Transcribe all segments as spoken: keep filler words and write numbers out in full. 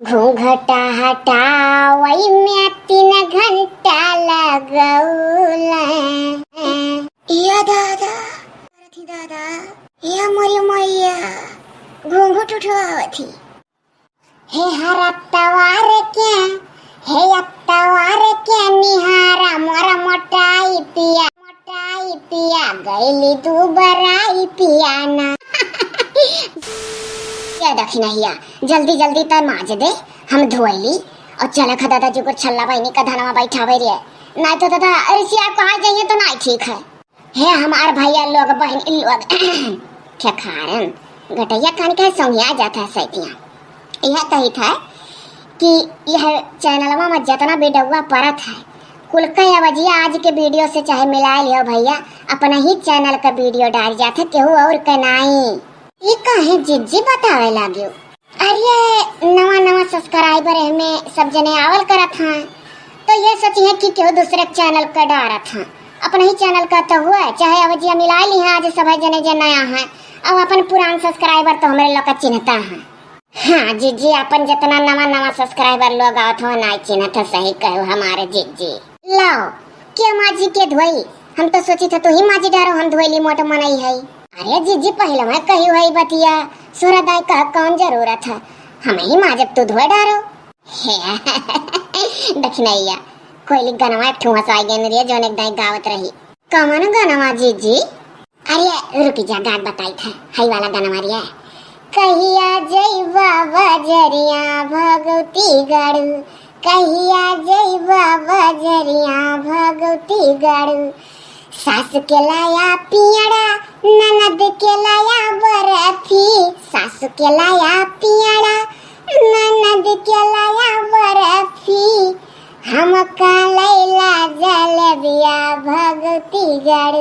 घूंघटा हटावई में तीन घंटा लगौले। या दादा, अरे दादा, या मोरी मैया, घूंघट उठवावत ही। हे हर अतवार के, हे अतवार के निहारा मोर मोटाई पिया, मोटाई पिया गइली दुबराई पिया ना। ए दखिनहिया, जल्दी जल्दी तै माज दे, हम धोइली। और चला खा दादा जी को छल्ला बहिनी का धनवा बैठावे रे, नाहीं तो दादा रिसिया कहाँ जाइए तो नाहीं ठीक है। हे हमार भैया लोग, बहिन लोग, खेखारन, गटैया कान के सौंघिया जात है सैतिया। यह कहित है कि यह चैनलवा में जितना वीडियोवा परत है, कुल के आवाजिया आज के वीडियो से चाहे मिला लियो भैया, अपना ही चैनल का वीडियो डाल जात है, केहू और के नाई। ई काहे जिज्जी बतावे लागियो? अरे, नवा नवा सब्सक्राइबर एहमे सब जने आवल करत हैं, तो ये सोची है कि केहू दूसरे चैनल का डारत हैं, अपने ही चैनल का तो हुआ, चाहे आवाजिया मिला ली हैं आज सब जने जे नया हैं, और अपन पुरान सब्सक्राइबर तो हमरे लोग का चिन्हता है। हाँ जिज्जी, अपन जितना नवा नवा सब्सक्राइबर लोग आवत हो ना चिन्हत है, सही कहो हमारे जिज्जी। लाओ, के माजी के धोई? हम तो सोची था तू ही माजी डारो, हम धोई ली, मोट मनई है। अरे जिज्जी, पहिले मैं कही हुई बतिया, सोहरा दाई कह कौन जरूरत है, हम ही माजब, तू धोए डारो। हे दखिनैया, कोइली गनवा एक ठो हंसाई गन रे, जौन एक दाई गावत रही। कौन गनवा जिज्जी? अरे रुकी जा, गात बताई था, हई वाला गनवा रे। कहिया जइबा बजरिया भगवती गढ़, कहिया जइबा बजरिया भगवती गढ़। सास के लाया पियड़ा, ननद के लाया बरफी। सास के लाया पियड़ा, ननद के लाया बरफी। हमका लैला जलेबिया भगवती गढ़।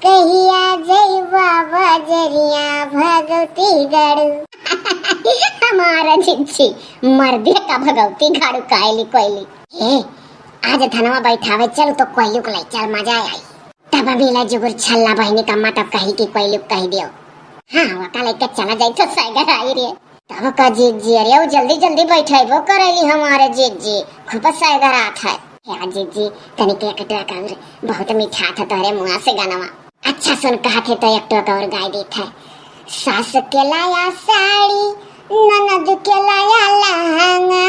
कहिया जइबा बजरिया भगवती गढ़। हमारा जिज्जी, मर्दे का भगवती गढ़ कायली कोइली। ए, आज धनवा बैठावे चल तो कोइलू को ले चल, मजा आई। तब मिला जुगुर छल्ला बहिनी का मटक कही कि कोइलू कही दियो। हाँ, वका लेके चला जाई तो सैगर आई रे। तब का जिज्जी, अरे वो जल्दी जल्दी बैठेबो करेली हमारे जिज्जी, खूब सैगर आत है। हे जिज्जी, तनिक एक ट्रैक और, बहुत मीठा था तोहरे मुँह से गनवा। अच्छा सुन, कहा थे तो एक टोक और गाय देत है। सास के लाया साड़ी, ननद के लाया लहंगा।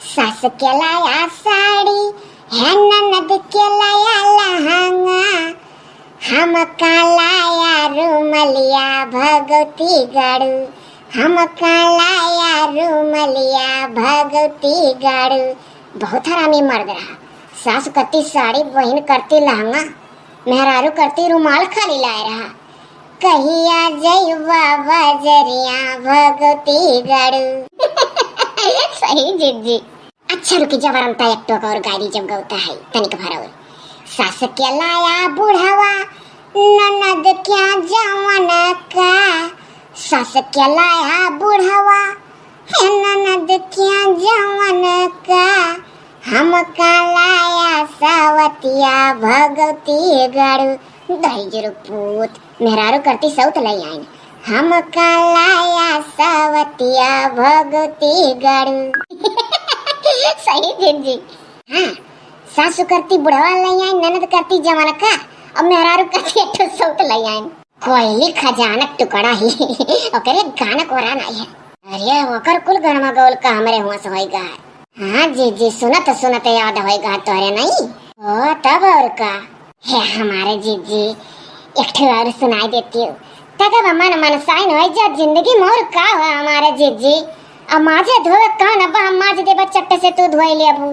सास के लाया साड़ी, है ननद के लाया लहंगा। हमका लाया रूमलिया भगवती गढ़। हमका लाया रूमलिया भगवती गढ़। बहुत हरामी मर्द रहा। सास करती साड़ी, बहिन करती लहंगा, मेहरारू करती रुमाल खाली लाए रहा। कहिया जइबा बजरिया भगवती गढ़। सही जिज्जी। अच्छा रुकी, जबरन ता एक टोक और गाड़ी जब गौता है, तनिक भर और। सास के लाया बुढ़वा, ननद क्या जवन का। सास के लाया बुढ़वा, हे ननद क्या जवन का। हमका लाया सवतिया भगवती गढ़। दहिजरू पूत, मेहरारू करती सौत लई आइन। हमका लाया सवतिया भगवती गढ़। सही जिज्जी। हाँ, सासू करती बुढ़वा लई आइन, ननद करती जवन का, और मेहरारू करती एक ठो सौत लई आइन। कोइली खजानक टुकड़ा ही, ओकरे गानक ओरा नाई है। अरे, ओकर कुल गनवा गौल का हमरे हुआ से होई गा। हाँ जिज्जी, सुनत सुनत याद होई गा तोहरे नाई। ओ, तब और का। हे हमारे जिज्जी, एक ठो और सुनाई देती हो। तक अब मन मनसाइन होई जा जिंदगी मोर का हो हमारे जिज्जी। अब माजे धोवे कौन, अब हम माज देबा चट्ट से तू धोई लेबू।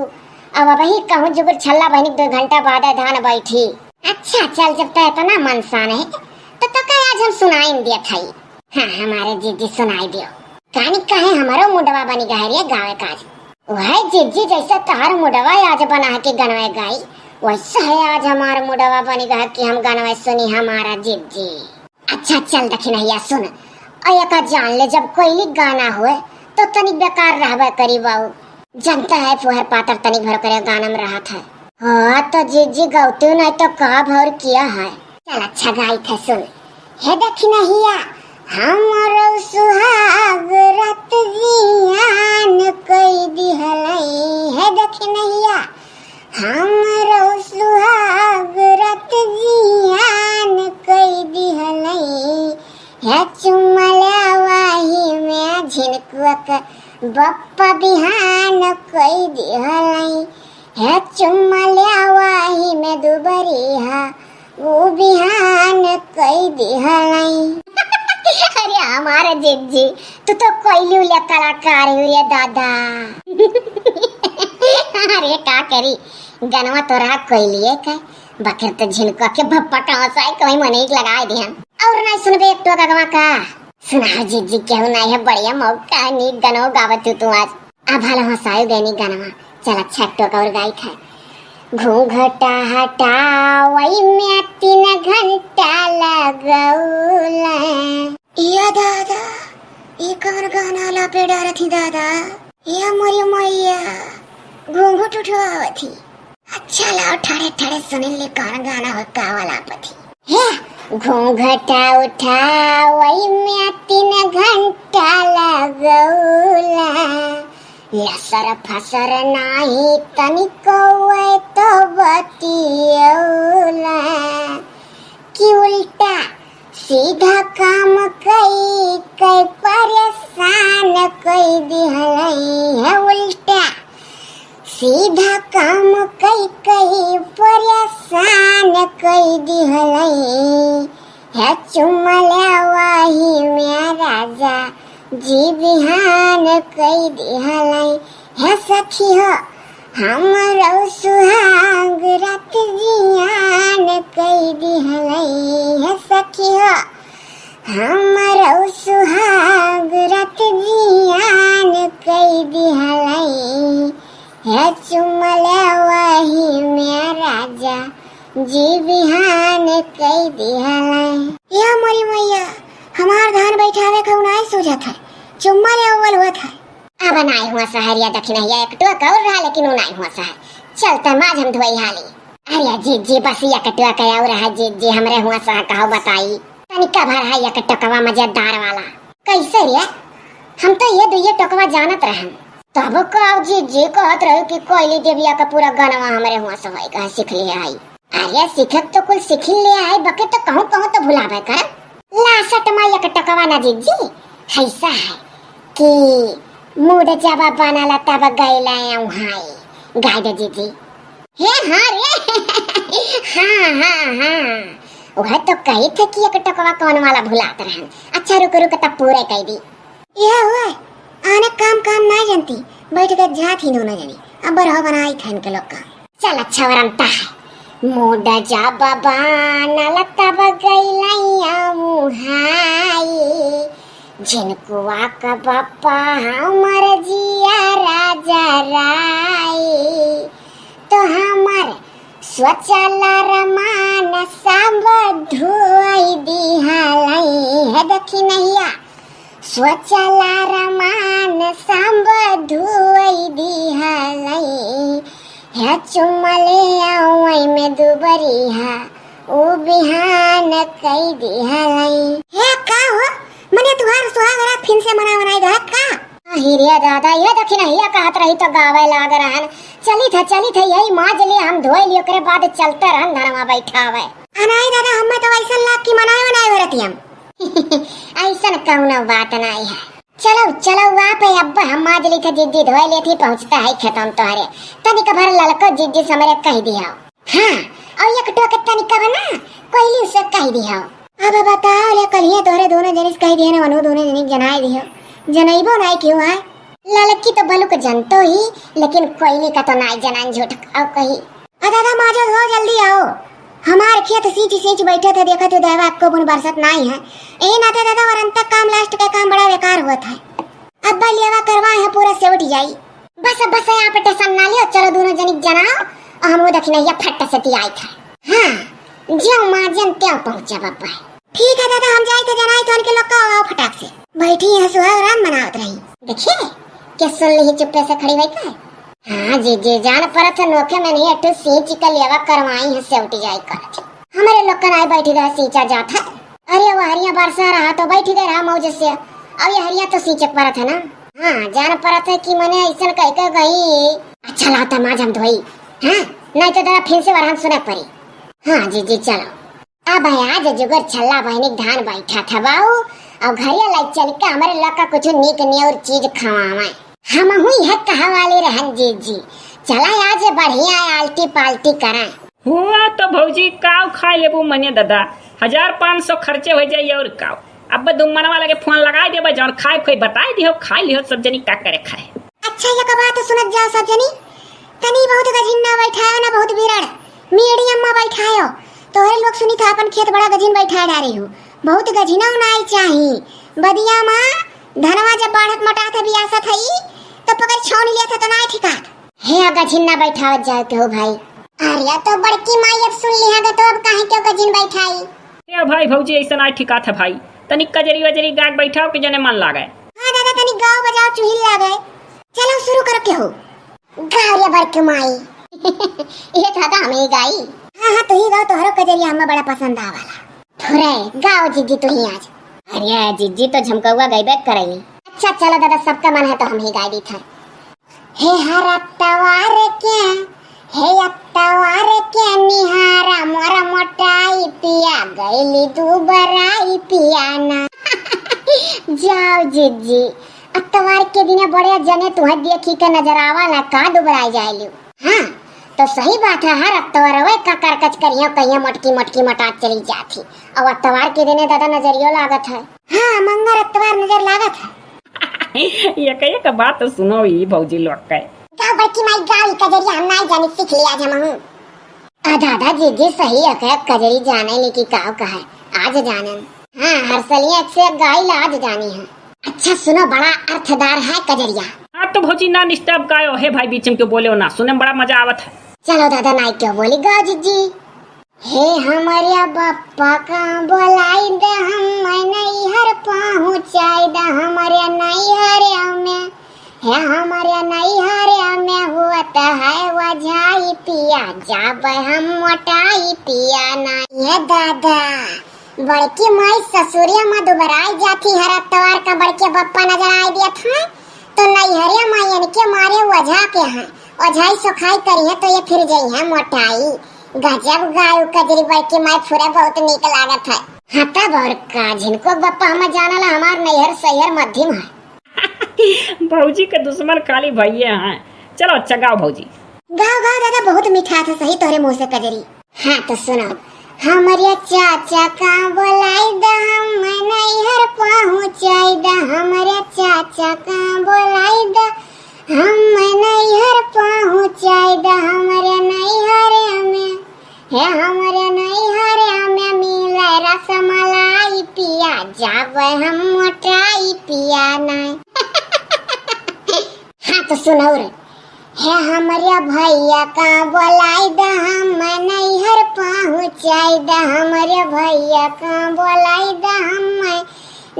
अब अबही कहूँ जुगुर छल्ला बहिनी दो घंटा बाद धान बैठी। अच्छा चल, जब तो इतना मनसान है तो तका आज हम सुनाइन दिया थाई। हाँ हमारे जिज्जी सुनाई दियो। कानी काहे हमारो मुंडवा बनी गए रे गावे काज। वह जिज्जी जैसे तहार मुंडवा आज बना के गनवे गाई, वैसा है आज हमार मुंडवा बनी गए कि हम गनवे सुनी हमारा जिज्जी। अच्छा चल दखिनहिया सुन, और एका जान ले जब कोइली गाना होए तो तनी बेकार रहबे करी बाऊ। जनता है फुहर पातर तनी भर करे गाना में रहत है। हाँ तो जिज्जी गौतू नहीं तो का भौर किया है। चल अच्छा गाई थे सुन। हे दखिनहिया, हमरो सुहाग रात जियान बप्पा बिहान कई दिहलई, हे चुम्मा ल्यावा ही में दुबरिहा, ऊ बिहान कई दिहलई। अरे हमार जिज्जी, तू तो कोइली उले कलाकार हो रे दादा। अरे का करी, गनवा तो रहा कोइलिए का, बखर तो झिनका के बप्पा का हंसाए कोई मने एक लगाए दिहन। और नहीं सुनबे एक टोकवा का? सुनाओ जिज्जी, केहू नहीं है, बढ़िया मौका है, नीक गनवा गावत हो तू आज। अब भला हंसायो गैनी गनवा। चल अच्छा एक टोका और गाई था। घूंघटा हटावई में तीन घंटा लगौला। या दादा, ये कौन गाना ला पे डारत ही दादा? या मोरी मैया, घूंघट उठवावत ही। अच्छा लाओ, ठड़े ठड़े सुनिन ले कौन गाना हो, का वाला पथी। हे, घूंघटा उठावई में तीन घंटा लगौला, लसर फसर नाही तनिको वे तो बतियौला, कि उल्टा सीधा काम कई कई परेशान कई दिहलई है, उल्टा सीधा काम कई कई परेशान कई दिहलई है, चुम्मा ल्यावा ही में राजा जी बिहान कई दिहलई है सखी हो, हमरो सुहाग रात जियान कई दिहलई है सखी हो, हमरो सुहाग रात जियान कई दिहलई, हे चुम्मा ल्यावा ही में राजा जी बिहान कई दिहलई। या मोरी मैया, हमार धान बैठावे का नाई सूझत है, चुम्मा लेवल होत है। अब नाई हुआ सहरिया दखिनहिया एक टोक और रहा, लेकिन वो नाई हुआ सह। चलते माज हम धोई हाली। अरे जिज्जी, बस एक टोक और रहा जिज्जी, हमरे हुआ सह कहो बताई। तनिका भर है एक टोकवा मजेदार वाला। कैसे रे? हम तो ये दुइये टोकवा जानत रहन। तब का जिज्जी कहत रहे कि कोइली देविया का पूरा गनवा हमरे हुआ सह होई कहे सीख लिए आई। अरे सीखत तो कुल सीख ले आए, बके तो कहूँ कहूँ तो भुलावे कर। लासट मा एक टोकवा ना जिज्जी, हैसा है कि मूड जब बनाला तब गैला उहाई। गाय दे जिज्जी। हे हाँ रे। हाँ, हाँ, हाँ। वह तो कही थे कि एक टोकवा कौन वाला भुलात रहन। अच्छा रुक रुक तब पूरे कह दी। यह हुआ, आने काम काम नाई जानती, बैठ के जात ही दोनों जनी। अब बरहो बनाई था इनके लोग का। चल अच्छा वरमता है। मूड जब बनाला तब गैलैया मुहाई, झिनकुआ का बप्पा हमर जिया राजा राई, तो हमर सोचला रमान सब धोई दिहलई है दखिनहिया। सोचला रमान सब धोई दिहलई, हे चुम्मा ल्यावई में दुबरिहा, ऊ बिहान कई दिहलई। हे का हो, मने तुहार सुहाग रात फिन से मना मनाई रहा का? अहि रे दादा, ये दखिनहिया कहत रही तो गावे लाग रहन। चली था, चली था, यही माज ले हम धोई ली, ओकरे बाद चलते रहन धनवा बैठावे। अनाई दादा, हमें तो ऐसा लाग कि मनाए मनाए भरती हम। ऐसन कौनो बात नाई है। चलो, चलो, आप अब्बा हम माज ली थे, जिज्जी धोए लेथी, पहुँचता है खेतम तोहरे। तनिक भर ललको जिज्जी से हमरे कह दिया। हाँ, और एक टोके तनिक बना, कोयली उसे कह दिया। अब बताओ ले, कलिए तोहरे दोनों जनिस कह दिए ना, वनु दोनों जनिक जनाए दियो। जनैबो नाई क्यों है? ललकी तो बलुक जनतो ही, लेकिन कोयली का तो नाई जनान झूठ। आओ कही। आ दादा, माजो धो, जल्दी आओ। हमार खेत सींच सींच बैठे थे, देखा थे देवा, एको बुन बरसत नाई है। ए नाते दादा, वरन तक काम, लास्ट के काम बड़ा बेकार हुआ था। अब लेवा करवाए है, पूरा सेवट जाई। बस, बस, यहाँ पे टेंशन ना लियो, चलो दोनों जनिक जनाओ, और हम वो दखिनैया फट से तियाई था। हाँ, ज्यों माजन त्यों पहुँचा बाबा। ठीक है दादा, हम जाई थे जनाई तो उनके लोग का आओ फटाक से। बैठी है सुहाग राम मनावत रही। देखिए, के सुन ली चुप्पे से खड़ी हुई का? हाँ जी जी, जान परत है नोखे में नहीं अट्ठू सींच के लेवा करवाई है सेवटी जाई करत। हमारे लोग का नाई बैठी रहे सींचा जात है। अरे वो हरिया बरसा रहा तो बैठी गए रहा मौज से। अब ये हरिया तो सींचे परत है ना। हाँ, जान परत है कि मने ऐसन कह के गई। अच्छा लाओ तमाज हम धोई। हाँ, नहीं तो दादा फिर से वरहन सुने पड़ी। हाँ जी जी चलो। अब है आज जुगर छल्ला बहनी धान बैठा था बाऊ, और घरे लाई चल के हमरे लोग का कुछ नीक नियर चीज खवावे। हमहू यह कहा वाली रहन जीजी, चला आज बढ़िया आल्टी पाल्टी करें। हुआ तो भौजी काव खाए लेबू मने दादा, हजार पाँच सौ खर्चे हो जाई और काव। अब दुम्मनवा लगे फोन लगाई देबे, जौन खाए खोई बताई दिहो, खाई लिहो सब जनी का करे खाए। अच्छा, एक बात सुनत जाओ सब जनी, तनी बहुत गझिन ना बैठायो ना बहुत बिरड़, मीडियम में बैठायो। तोहरे लोग सुनी था अपन खेत बड़ा गझिन बैठा डारे हो, बहुत गझिना नाई चाही। बदिया में धनवा जब बाढ़त मटात है बियासत है, तो पकड़ छौनी लेत है तो नाई ठिकात। हे गझिन ना बैठावत जाओ के हो भाई। अरे तो बड़की माई अब सुन लिहा गे तो अब काहे क्यों गझिन बैठाई? ए भाई भौजी ऐसा नाई ठिकात है भाई, तनी कजरी वजरी गाग बैठाओ के जने मन लागे। हाँ दादा, तनी गाओ बजाओ चुहिल लागे। चलो शुरू करो के हो। गाओ रे बड़की माई। ये था का हमें गाई? हाँ, हाँ, तू ही गाओ, तोहरो कजरिया हमें बड़ा पसंद आवाला। थोरे गाओ जीजी तू ही आज। अरे जीजी तो झमकौआ गईबे करई। अच्छा चलो दादा, सबका मन है तो हम ही गाई दी था। हे हर अतवार के, हे अतवार के निहारा मोर मोटाई पिया गईली दुबराई पिया ना। जाओ जीजी, अतवार के दिने बड़े जने तुहे देखी के नजर आवाला का दुबराई जाइलू। हाँ, तो सही बात है, हर अतवार वे का करकच करियो कहियो मटकी मटकी मटात चली जात ही। अब अतवार के दिने दादा नजरियो लागत है। हाँ, मंगर अतवार नजर लागत है। एक एक बात तो सुनो ई भौजी लोग के। गाओ बड़की माई गाओ, ई कजरिया हम नाई जानी, सीख लिया आज हमहू। आ दादा जीजी सही है, कजरी जाने ली कि काव कहे, आज जाने। हाँ, हर सलिया एक से एक गाइल आज जानी है। अच्छा सुनो, बड़ा अर्थदार है कजरिया। हाँ तो भौजी ना निस्टर्ब गायो, हे भाई बीच में क्यों बोले हो ना, सुने में बड़ा मजा आवत है। चलो दादा नाई क्यों बोली, गाओ जीजी। हे हमरे बप्पा का बोलाई द हम नैहर पहुँचाई द हमरे नैहर में। हे हमरे नैहर में हुअत है वझाई पिया, जाब हम मोटाई पिया ना। ये दादा, बड़की माई ससुरिया में दुबराई जाती, हर अतवार का बड़के बप्पा नजर आए दिया था। तो नैहरिया मायन के मारे ओझा के हैं, ओझाई सोखाई करी है तो ये फिर जई है मोटाई। गजब गायु कजरी बड़की माई फुरे बहुत नीक लागत है। हाँ तब और का, झिनको बप्पा हम जानला हमार नैहर सैहर मध्यम है। भौजी के दुश्मन खाली भैये हैं। चलो अच्छा गाओ भौजी। गाओ गाओ दादा, बहुत मिठास है सही तोहरे मुँह से कजरी। हाँ तो सुनो, हमरे चाचा का बोलाई द हम नैहर पहुँचाई द, हमरे चाचा का बोलाई द हम नैहर पहुँचाई द, हमरे नैहर में, हे हमरे नैहर में मिले रसमलाई पिया, जाब हम मोटाई पिया नाई। हाँ तो सुनो रे, हे हमरे भैया का बोलाई द हम नैहर पहुँचाई द, हमरे भैया का बोलाई द हम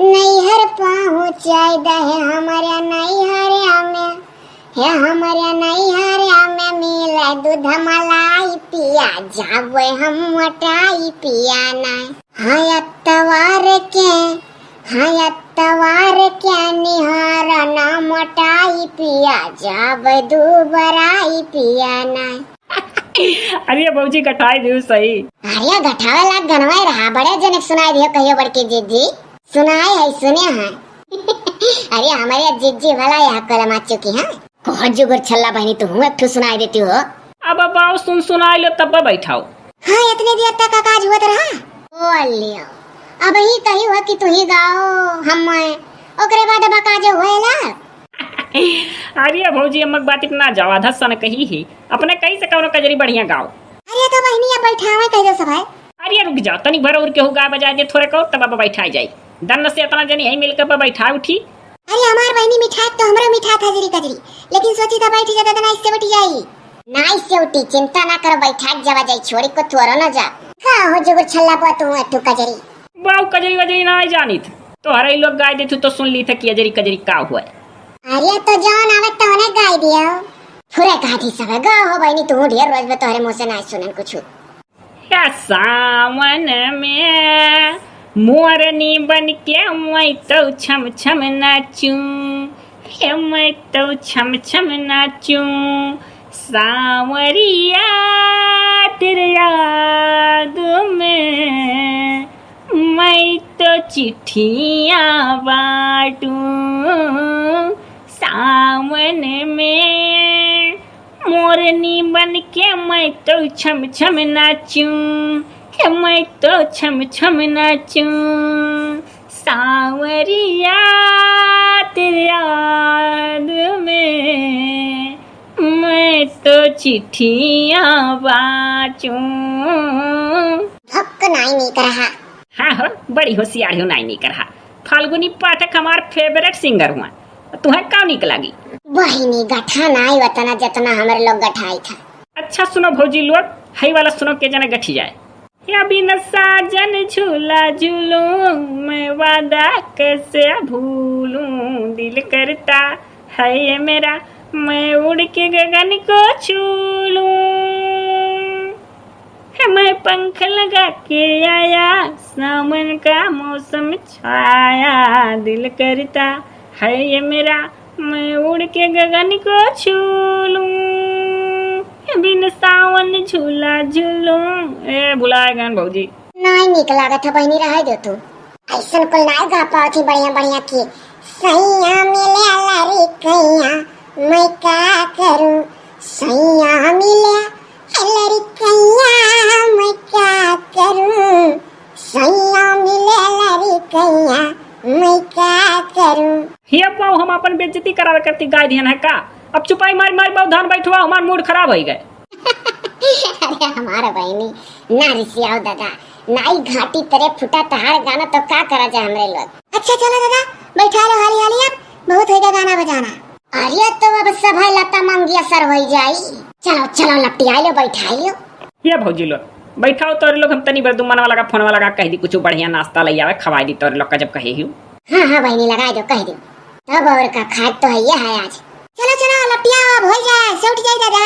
नैहर पहुँचाई द, हे हमरे नैहर में, हे हमरे नैहर में मिले दूध मलाई पिया, जाबे हम मोटाई पिया ना। हाँ अतवार के, हाँ अतवार के निहारा ना मोटाई पिया, जाब दुबराई पिया ना। अरे भौजी गठाई दियो सही। अरे गठावे लाग गनवाई रहा, बड़े जने सुनाई दियो कहियो बड़की जीजी। सुनाई है, सुने हैं। अरे हमरे जीजी भला यह कलमा चुकी हैं। कहो जुगुर छल्ला बहनी, तू हूँ एक ठो सुनाई देती हो। अब, अब आओ, सुन सुनाई लो, तब बैठाओ। हाँ, इतने देर तक का काज हुआ तो रहा। बोल लियो, अब ही कही हुआ कि तू ही गाओ, हम, ओकरे बाद अब काज होएला। अरे भौजी, अम्मक बात इतना जवाधा सन कही ही, अपने कही से कौनो कजरी बढ़िया गाओ। अरे तो बहनी, अब बैठावे कह दो सब है। अरे रुक जाओ, तनिक भर और केहू गाय बजाए दे थोरे को, तब अब बैठाई जाई। दन्न से इतना जनी है मिलकर अब बैठा उठी। अरे हमार बहनी मिठात तो हमरो मिठात हजरी कजरी, लेकिन सोची तो बैठी जाता तो नाइस से उठी जाई। नाइस से उठी, चिंता ना करो, बैठा जवा जाई, छोड़ी को थोरो ना जा। का हो जुगुर छल्ला बुआ, तू है तू कजरी। बाऊ कजरी वजरी ना आई जानित, तो हरई लोग गाय देथु तो सुन ली था कि अजरी कजरी का हुआ। अरे तो जौन आवे तौने गाय दियो। फुरे कहा थी सब गाओ हो बहनी, तू ढेर रोज में तोहरे मुँह से ना सुनन कुछ। या सावन में मोरनी बन के मैं तो छम छम नाचूं, हे मैं तो छम छम नाचूं, सांवरिया तेरे याद में मैं तो चिट्ठिया बाटू सावन में, मोरनी बन के मैं तो छम छम नाचूं, हे मैं तो छम छम नाचूं। सांवरिया तेरे याद में मैं तो चिट्ठिया बाचूं। भक्क नाई निक रहा। हाँ हो, बड़ी होशियार हो, नाई निक रहा। फाल्गुनी पाठक हमार favourite singer हुआ, तुहैं का निक लागी? बहिनी गठा नाई वतना जतना हमरे लोग गठाई था। अच्छा सुनो भौजी लोग, हई वाला सुनो के जना गठी जाए। या बिन साजन झूला झूलूं, मैं वादा कैसे भूलूं, दिल करता है ये मेरा, मैं उड़ के गगन को छू लूं। है मैं पंख लगा के आया, सावन का मौसम छाया, दिल करता है ये मेरा, मैं उड़ के गगन को छू लूं। बिन सावन झूला झूलूं। ए, भुलाए गन भौजी। नाई निक लागत है बहिनी, रहे दो तू। ऐसन कुल नाई गा पावत ही बढ़िया बढ़िया की। सैया मिले लड़कैया, मैं का करूं? सैया मिले लड़कैया, मैं का करूं? सैया मिले लड़कैया, मैं का करूं? हिया पाऊ हम अपन बेइज्जती करावे करती गाय दिहन है का? अब चुपाई मारी मारी बाऊ धान बैठवा, हमार mood खराब होई गए। अरे हमार बहिनी, ना रिसियाओ दादा, नाई घाटी तरे फुटा तहार गाना तो का करा जाए हमरे लोग। अच्छा चलो दादा, बैठा लो हाली हाली, अब बहुत होई गया गाना बजाना। अरे तो अब सब है लता मंगेशकर होई जाई। चलो चलो लपटिया लो, बैठा लो। ये भौजी लोग बैठाओ तोरे लोग, हम तनी भर दुमनवा लगा फोनवा लगा कह दी कुछ बढ़िया नाश्ता ले आवे, खवाई दी तोरे लोग का जब कहे ही। हाँ हाँ बहिनी लगाई दो, कह दी। तब और का, खाए तो है ये है आज। चलो चलो लपटिया अब हो जाए, से उठ जाए दादा।